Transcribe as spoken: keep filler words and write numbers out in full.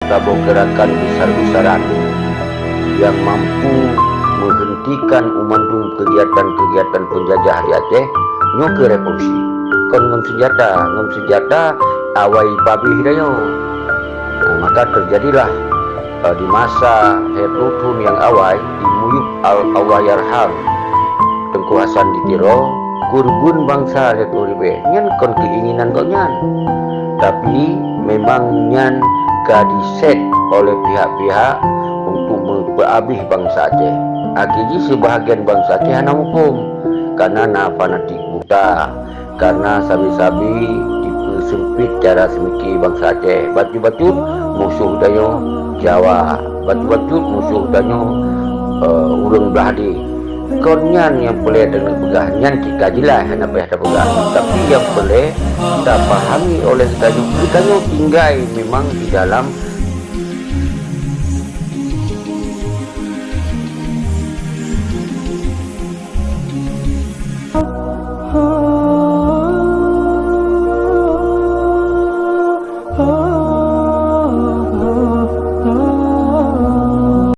saboh gerakan besar-besaran nyang mampu meuheuntikan u mandum keugiatan-keugiatan peunjajah di Aceh, nyoe keuh revolusi. Kon ngon seunjata, ngon seunjata awai pabéh tanyoe. Nah, maka teujadilah, eh, di masa lhèe plôh thôn nyang awai di muyueb Al-, Allahyarham Teungku Hasan di Tiro, keureubeuen bansa lhèe plôh ribèe. Nyan kon keuinginan gobnyan. Tapi, memang nyan ka di-set oleh pihak-pihak untuk meupeuabéh bansa Aceh. Akhé jih seubahagian bansa Aceh hana muphom, kareuna na fanatik buta, kareuna sabe-sabe jipeuseumpét cara seumike bansa Aceh. Bacut-bacut musoh tanyoe Jawa, bacut-bacut musoh tanyoe, eh, ureueng blah deh. Kon nyan nyang peureulèe tanyoe peugah, nyan cit ka jeulaih hana payah tapeugah. Tapi nyang peureulèe tapahami oleh geutanyoe, geutanyoe tinggai memang di dalam